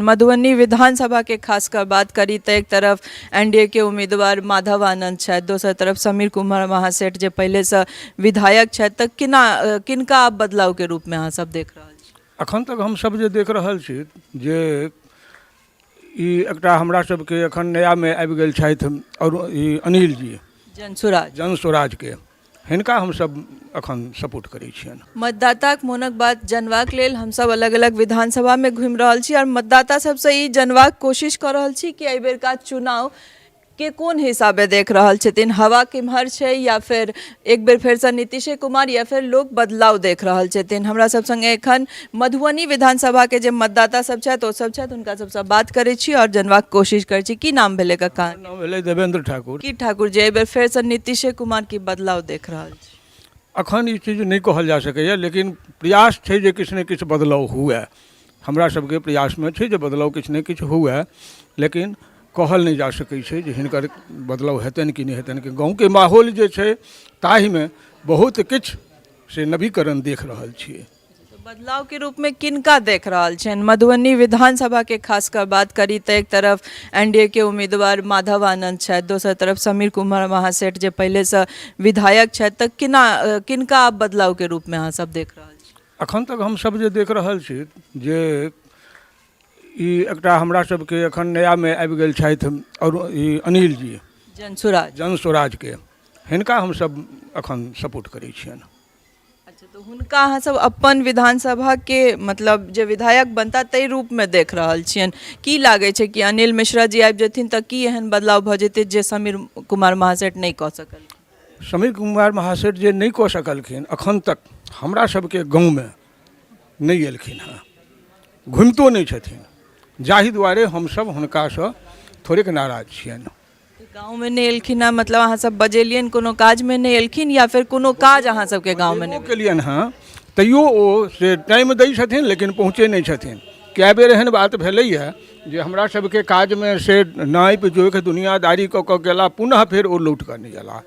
मधुबनी विधानसभा के खास कर बात करी तऽ एक तरफ एनडीए के उम्मीदवार माधव आनंद छथि, दोसर तरफ समीर कुमार महासेठ जे पहिलेसँ विधायक छथि, तऽ केना किनका आब बदलाव के रूप में अहाँ सब देख रहल छी? अखन तक हमसब जे देख रहल छी जे ई एकटा हमरा सबके एखन नयामे आबि गेल छथि आओर ई अनिल जी जनसुराज जनसुराजके हिनका हमसभ एखन सपोर्ट करै छियनि। मतदाताक मोनक बात जनबाक लेल हमसभ अलग अलग विधानसभामे घुमि रहल छी आओर मतदाता सभसँ ई जनबाक कोशिश कऽ रहल छी कि एहि बेरका चुनाव के कोन हिसाबे देख रहल छथिन, हवा केम्हर छै या फेर एक बेर फेरसँ नीतीशे कुमार या फेर लोक बदलाव देख रहल छथिन। हमरा सब संगे एखन मधुबनी विधानसभाके जे मतदाता सब छथि ओ सब छथि, हुनका सबसँ बात करै छी आओर जनबाक कोशिश करै छी। की नाम भेलै कक्का? नाम भेलै देवेंद्र ठाकुर। की ठाकुर जी, एहि बेर फेरसँ नीतीशे कुमार की बदलाव देख रहल छी? अखन ई चीज नहि कहल जा सकैए, लेकिन प्रयास छै जे किछु ने किछु बदलाव हुए। हमरा सबके प्रयासमे छै जे बदलाव किछु ने किछु हुए, लेकिन कहल नहि जा सकै छै जे हिनकर बदलाव हेतनि कि नहि हेतनि। कि गाँवके माहौल जे छै ताहिमे बहुत किछु से नवीकरण देख रहल छियै। बदलाव के रूप में किनका देख रहल छनि? मधुबनी विधानसभा के खास कर बात करी तऽ एक तरफ एनडीए के उम्मीदवार माधव आनंद छथि, दोसर तरफ समीर कुमार महासेठ जे पहिलेसँ विधायक छथि, तऽ केना किनका आब बदलाव के रूप में अहाँ सब देख रहल छी? अखन तक हमसब जे देख रहल छी जे ई एकटा हमरा सबके एखन नयामे आबि गेल छथि आओर ई अनिल जी जनसुराज जनसुराजके हिनका हमसब एखन सपोर्ट करै छियनि। अच्छा, तऽ हुनका अहाँ सब अपन विधानसभाके मतलब जे विधायक बनता ताहि रूपमे देख रहल छियनि। की लागै छै कि अनिल मिश्रा जी आबि जेथिन तऽ की एहन बदलाव भऽ जेतै जे समीर कुमार महासेठ नहि कऽ सकल? समीर कुमार महासेठ जे नहि कऽ सकलखिन, अखन तक हमरा सबके गाँवमे नहि एलखिन हँ, घुमितो नहि छथिन, जाहि दुआरे हमसब हुनकासँ थोड़ेक नाराज छियनि। गाँवमे नहि एलखिन हँ मतलब अहाँ सब बजेलियनि कोनो काजमे नहि एलखिन या फेर कोनो काज अहाँ सबके गाँवमे नहि केलियनि हँ तैयो ओ से टाइम दै छथिन लेकिन पहुँचै नहि छथिन। कए बेर एहन बात भेलैए जे हमरा सबके काजमे से नापि जोखि दुनिआदारी कऽ कऽ गेला, पुनः फेर ओ लौट कऽ नहि अयला।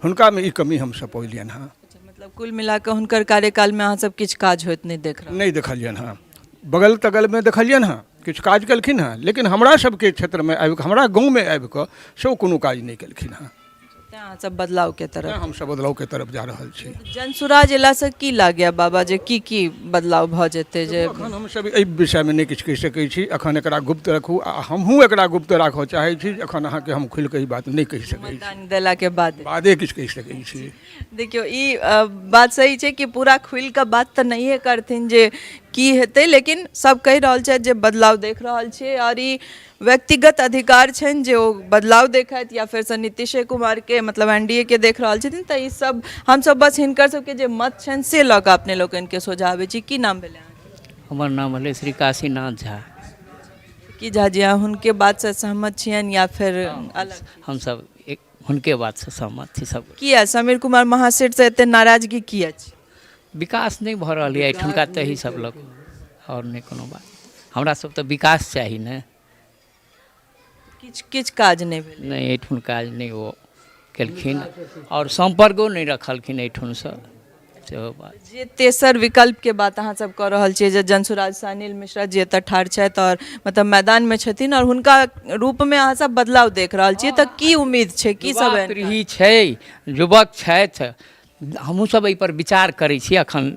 हुनकामे ई कमी हमसब पौलियनि हँ। मतलब कुल मिलाकऽ हुनकर कार्यकालमे अहाँ सब किछु काज होइत नहि देख रहल नहि देखलियनि हँ। बगल तगलमे देखलियनि हँ किछु काज केलखिन हँ, लेकिन हमरा सबके क्षेत्रमे आबिकऽ, हमरा गाँवमे आबिकऽ से ओ कोनो काज नहि केलखिन हँ। तेँ अहाँ सब बदलावके तरफ? तेँ हमसब बदलावके तरफ जा रहल छी। जनसुराज अयलासँ की लागैए बाबा जे की की बदलाव भऽ जेतै? जे एखन हमसब एहि विषयमे नहि किछु कहि सकै छी, एखन एकरा गुप्त रखू आ हमहूँ एकरा गुप्त राखऽ चाहै छी। एखन अहाँके हम खुलिकऽ ई बात नहि कहि सकै छी, मतदान देलाके बादे किछु कहि सकै छी। देखियौ, ई बात सही छै कि पूरा खुलि कऽ बात तऽ नहिए करथिन जे की हेतै, लेकिन सब कहि रहल छथि जे बदलाव देख रहल छियै आओर ई व्यक्तिगत अधिकार छनि जे ओ बदलाव देखथि या फेरसँ नीतीशे कुमारके मतलब एन डी ए के देख रहल छथिन। तऽ ई सब हमसब बस हिनकर सबके जे मत छनि से लऽ कऽ अपने लोकनिके सोझाँ आबै छी। की नाम भेलै अहाँके? हमर नाम भेलै श्री काशीनाथ झा। की झा जी, अहाँ हुनके बातसँ सहमत छियनि या फेर अलग? हमसब एक हुनके बातसँ सहमत छी सब। किया समीर कुमार महासेठसँ एते नाराजगी किया छै? विकास नहि भऽ रहल यऽ एहिठुनका, ताहि सब लऽ कऽ, आओर नहि कोनो बात। हमरा सब तऽ विकास चाही ने। किछु किछु काज नहि भेल? नहि, एहिठुन काज नहि ओ केलखिन आओर सम्पर्को नहि रखलखिन एहिठुनसँ, सेहो बात। जे तेसर विकल्पके बात अहाँ सब कऽ रहल छियै जे जनसुराजसँ अनिल मिश्रा जी एतऽ ठाढ़ छथि आओर मतलब मैदानमे छथिन आओर हुनका रूपमे अहाँ सब बदलाव देख रहल छियै, तऽ की उम्मीद छै, की सब युवा पीढ़ी छै, युवक छथि, हमहूँ सब एहिपर विचार करै छी। अखन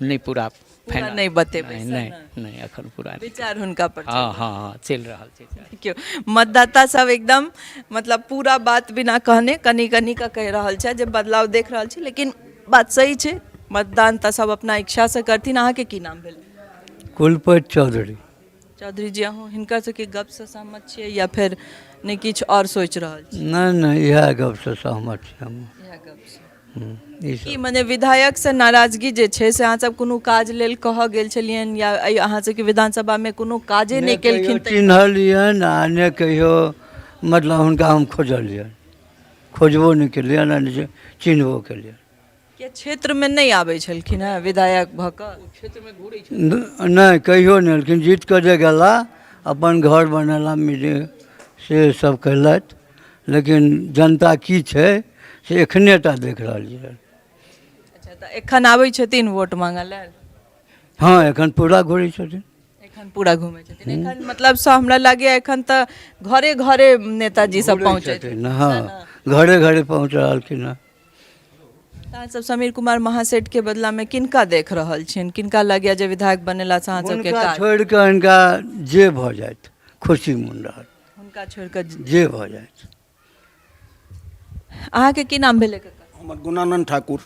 नहि पूरा फाइनल नहि बतेबै? नहि नहि नहि, अखन पूरा विचार हुनका पर। हँ हँ हँ, चलि रहल छै। देखियौ, मतदाता सब एकदम मतलब पूरा बात बिना कहने कनि कनि कऽ कहि रहल छथि जे बदलाव देख रहल छी, लेकिन बात सही छै, मतदान तऽ सब अपना इच्छासँ करथिन। अहाँके की नाम भेल? कुलपति चौधरी। चौधरी जी, अहूँ हिनकर सबके गपसँ सहमत छियै या फेर नहि किछु आओर सोचि रहल छी? नहि नहि, इएह गपसँ सहमत छी हम। इएह गपसँ। ई सब की मने विधायकसँ नाराजगी जे छै से अहाँ सब कोनो काज लेल कहऽ गेल छलियनि या एहि अहाँ सबके विधानसभामे कोनो काजे नहि केलखिन? चिन्हलियनि आ नहि कहियो मतलब हुनका हम खोजलियनि, खोजबो नहि केलियनि आ नहि चिन्हबो केलियनि। किया क्षेत्रमे नहि आबै छलखिन हेँ विधायक भऽ कऽ? नहि, कहियो नहि एलखिन। जीत कऽ जे गेला अपन घर बनेला मिले से सब केलथि, लेकिन जनता की छै से एखने टा देख रहल छै। अच्छा, तऽ एखन आबै छथिन वोट मांगऽ लेल? हँ, एखन पूरा घुरै छथिन। एखन पूरा घुमै छथिन। एखन मतलब से हमरा लागैए एखन तऽ घरे घरे नेताजी सब घुरै पहुँचै छथिन, हँ, घरे घरे पहुँच रहलखिन हँ। अहाँ सब समीर कुमार महासेठ के बदला में किनका देख रहल छियनि? किनका लगैए जे विधायक बनेला से अहाँ सबके हुनका काज? छोड़ि कऽ हिनका जे भऽ जाइत खुशी मोन रहत। हुनका छोड़ि कऽ जे भऽ जाइत। अहाँके की नाम भेलै कक्का? हमर गुणानन्द ठाकुर।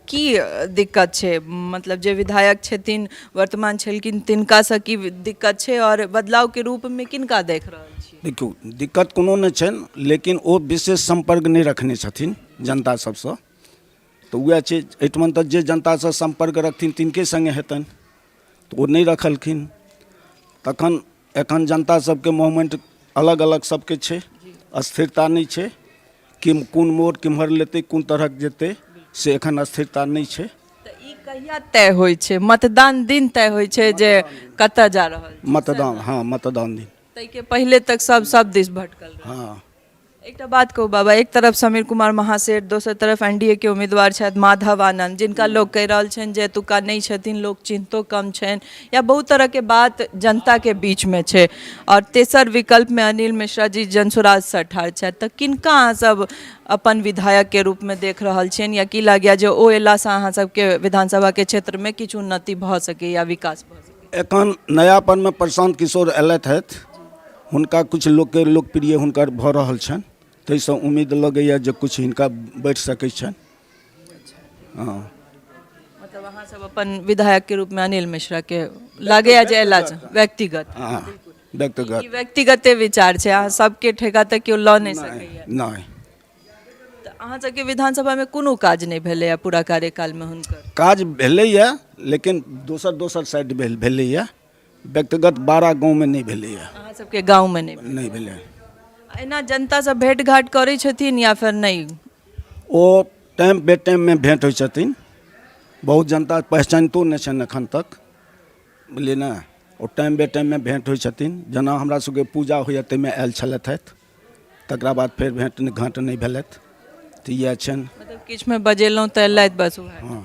की दिक्कत छै, मतलब जे विधायक छथिन वर्तमान छलखिन तिनकासँ की दिक्कत छै आओर बदलावके रूपमे किनका देख रहल छी? देखियौ, दिक्कत कोनो नहि छनि, लेकिन ओ विशेष सम्पर्क नहि रखने छथिन जनता सबसँ, तऽ उएह छै। एहिठमन तऽ जे जनतासँ सम्पर्क रखथिन तिनके सङ्गे हेतनि, तऽ ओ नहि रखलखिन। तखन एखन जनता सबके मूवमेंट अलग अलग सबके छै, स्थिरता नहि छै कि कोन मोड़ केम्हर लेतै, कोन तरहक जेतै, से एखन स्थिरता नहि छै। तऽ ई कहिया तय होइ छै? मतदान दिन तय होइ छै जे कतऽ जा रहल छै? मतदान, हँ, मतदान दिन। ताहिके पहिले तक सब सब दिस भटकल रहै। हँ। एकटा बात कहू बाबा, एक तरफ समीर कुमार महासेठ, दोसर तरफ एनडीए के उम्मीदवार छथि माधव आनंद, जिनका लोक कहि रहल छनि जे एतुका नहि छथिन, लोक चिन्हतो कम छनि या बहुत तरहके बात जनताके बीचमे छै, आओर तेसर विकल्पमे अनिल मिश्रा जी जनसुराजसँ ठाढ़ छथि, तऽ किनका अहाँ सब अपन विधायकके रूपमे देख रहल छियनि या की लागैए जे ओ अयलासँ अहाँ सबके विधानसभाके क्षेत्रमे किछु उन्नति भऽ सकैए या विकास भऽ सकैए? एखन नयापनमे प्रशांत किशोर अयलथि हथि, हुनका किछु लोकके लोकप्रिय हुनकर भऽ रहल छनि, ताहिसँ उम्मीद लगैए जे किछु हिनका बढ़ि सकै छनि। हँ। मतलब अहाँ सब अपन विधायक के रूप में अनिल मिश्रा के लागैए जे अयला छै व्यक्तिगत? हँ, व्यक्तिगत। ई व्यक्तिगते विचार छै, अहाँ सबके ठेका तऽ केओ लऽ नहि सकैए। नहि। तऽ अहाँ सबके विधानसभामे कोनो काज नहि भेलैए पूरा कार्यकालमे हुनकर? काज भेलैए, लेकिन दोसर दोसर साइड भेलैए, व्यक्तिगत 12 गाँवमे नहि भेलैए। अहाँ सबके गाँवमे नहि भेलै? नहि भेलै। एना जनतासँ भेँट घाट करै छथिन या फेर नहि? ओ टाइम बे टाइममे भेँट होइ छथिन, बहुत जनता पहचानितो नहि छनि एखन तक, बुझलियै ने। ओ टाइम बे टाइममे भेँट होइ छथिन, जेना हमरा सबके पूजा होइए ताहिमे आयल छलथि हथि, तकरा बाद फेर भेँट घाँट नहि भेलथि, तऽ इएह छनि। मतलब किछुमे बजेलहुँ तऽ एलथि बस उएह। हँ।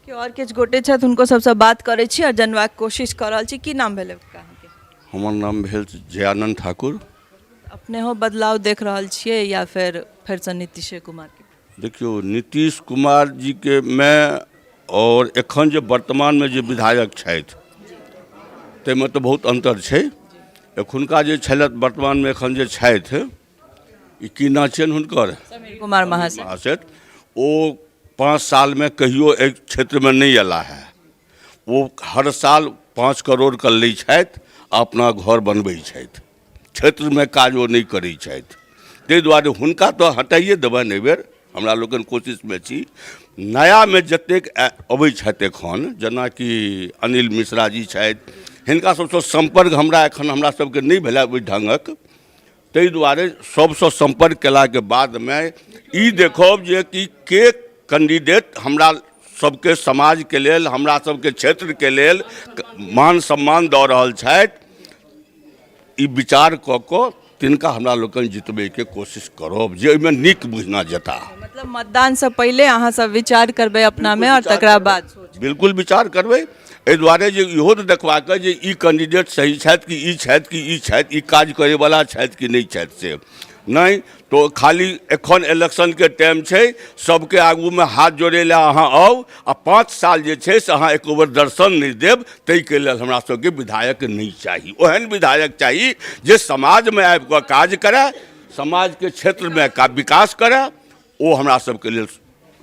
केओ आओर किछु गोटे छथि, हुनको सबसँ बात करै छी आओर जानबाक कोशिश कऽ रहल छी। की नाम भेलै अहाँके? हमर नाम भेल जयानन्द ठाकुर। अपनेहो बदलाव देख रहल छियै या फेर फेरसँ नीतीशे कुमारके? देखियौ, नीतीश कुमार जीके मे आओर एखन जे वर्तमानमे जे विधायक छथि ताहिमे तऽ बहुत अन्तर छै। एखुनका जे छलथि, वर्तमानमे एखन जे छथि, ई की नाम छियनि हुनकर? समीर कुमार महासेठ। महासेठ, ओ 5 सालमे कहियो एहि क्षेत्रमे नहि अयला है। ओ हर साल 5 करोड़के लै छथि आ अपना घर बनबै छथि, क्षेत्रमे काज ओ नहि करै छथि। ताहि दुआरे हुनका तऽ हटाइए देबनि एहिबेर, हमरा लोकनि कोशिशमे छी। नयामे जतेक अबै छथि एखन, जेनाकि अनिल मिश्रा जी छथि, हिनका सबसँ सम्पर्क हमरा एखन हमरा सबके नहि भेलै ओहि ढङ्गक, ताहि दुआरे सबसँ सम्पर्क केलाके बादमे ई देखब जे कि के कैंडिडेट हमरा सबके समाजके लेल, हमरा सबके क्षेत्रके लेल मान सम्मान दऽ रहल छथि, ई विचार कऽ कऽ तिनका हमरा लोकनि जितबैके कोशिश करब जे ओहिमे नीक बुझना जेता। मतलब मतदानसँ पहिले अहाँ सब विचार करबै अपनामे आओर तकरा बाद? बिल्कुल विचार करबै, एहि दुआरे जे इहो तऽ देखबाक जे ई कैंडिडेट सही छथि कि ई छथि कि ई छथि, ई काज करैवला छथि कि नहि छथि। से नहि तो खाली एखन इलेक्शनके टाइम छै, सबके आगूमे हाथ जोड़ै लए अहाँ आउ आ 5 साल जे छै से अहाँ एको बेर दर्शन नहि देब, ताहिके लेल हमरा सबके विधायक नहि चाही। ओहन विधायक चाही जे समाजमे आबि कऽ काज करय, समाजके क्षेत्रमे विकास करय, ओ हमरा सबके लेल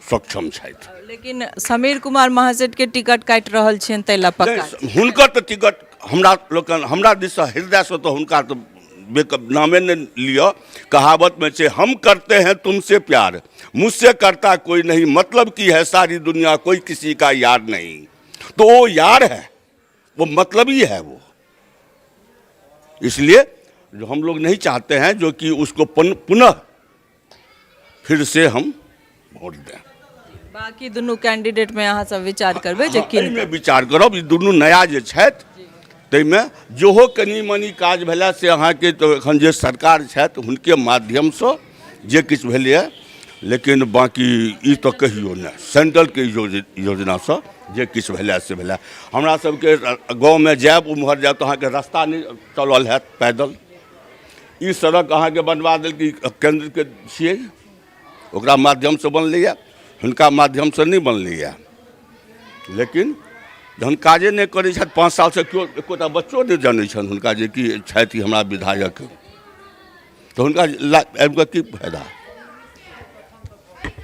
सक्षम छथि। लेकिन समीर कुमार महासेठ के टिकट काटि रहल छियनि ताहि लए पक्का? हुनकर तऽ टिकट हमरा लोकनि हमरा दिससँ हृदयसँ तऽ हुनका तऽ नामे नहि लिअ। कहावतमे छै, हम करते हैं तुमसे प्यार, मुझसे करता कोई नहीं, मतलब की है सारी दुनिया कोई किसी का यार नहीं। तो वो यार है, वो मतलब ही है वो, इसलिए जो हम लोग नहीं चाहते हैं जो कि उसको पुनः फिर से हम वोट दें। बाकी दुनू कैंडिडेट में अहाँ सब विचार करबै जे किन एहिमे विचार करब। ई दुनू नया जे छथि ताहिमे जेहो कनि मनि काज भेलै से अहाँके तऽ एखन जे सरकार छथि हुनके माध्यमसँ जे किछु भेलैए, लेकिन बाँकी ई तऽ कहियो नहि सेंट्रलके योजनासँ जे किछु भेलै से भेलै। हमरा सबके गाँवमे जायब, उम्हर जायब तऽ अहाँके रास्ता नहि चलल हैत पैदल। ई सड़क अहाँके बनवा देलकै केन्द्रके छियै, ओकरा माध्यमसँ बनलैए, हुनका माध्यमसँ नहि बनलैए। लेकिन जहन काजे नहि करै छथि 5 सालसँ, केओ एकोटा बच्चो नहि जनै छनि हुनका जे कि छथि हमरा विधायक, तऽ हुनका आबि कऽ की फायदा?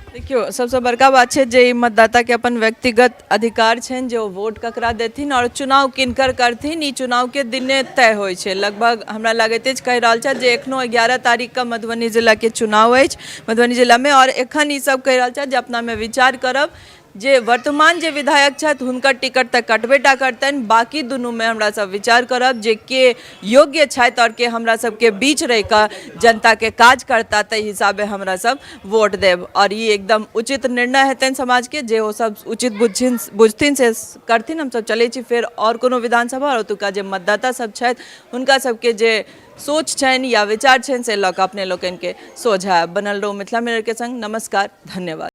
देखियौ, सबसँ बड़का बात छै जे ई मतदाताके अपन व्यक्तिगत अधिकार छनि जे ओ वोट ककरा देथिन आओर चुनाव किनकर करथिन। ई चुनावके दिने तय होइ छै। लगभग हमरा लगैत अछि कहि रहल छथि जे एखनो 11 तारीखके मधुबनी जिलाके चुनाव अछि मधुबनी जिलामे, आओर एखन ई सब कहि रहल छथि जे अपनामे विचार करब जे वर्तमान जे विधायक छथि हुनकर टिकट तऽ कटबे टा करतनि, बाँकी दुनूमे हमरा सब विचार करब जे के योग्य छथि आओर के हमरा सबके बीच रहि कऽ जनताके काज करता, ताहि हिसाबे हमरा सब वोट देब। आओर ई एकदम उचित निर्णय हेतनि समाजके, जे ओ सब उचित बुझथिन से करथिन। हमसब चलै छी फेर आओर कोनो विधानसभा, आओर ओतुका जे मतदाता सब छथि हुनका सबके जे सोच छनि या विचार छनि से लऽ कऽ अपने लोकनिके सोझा आयब। बनल रहू मिथिला मिररके सङ्ग। नमस्कार, धन्यवाद।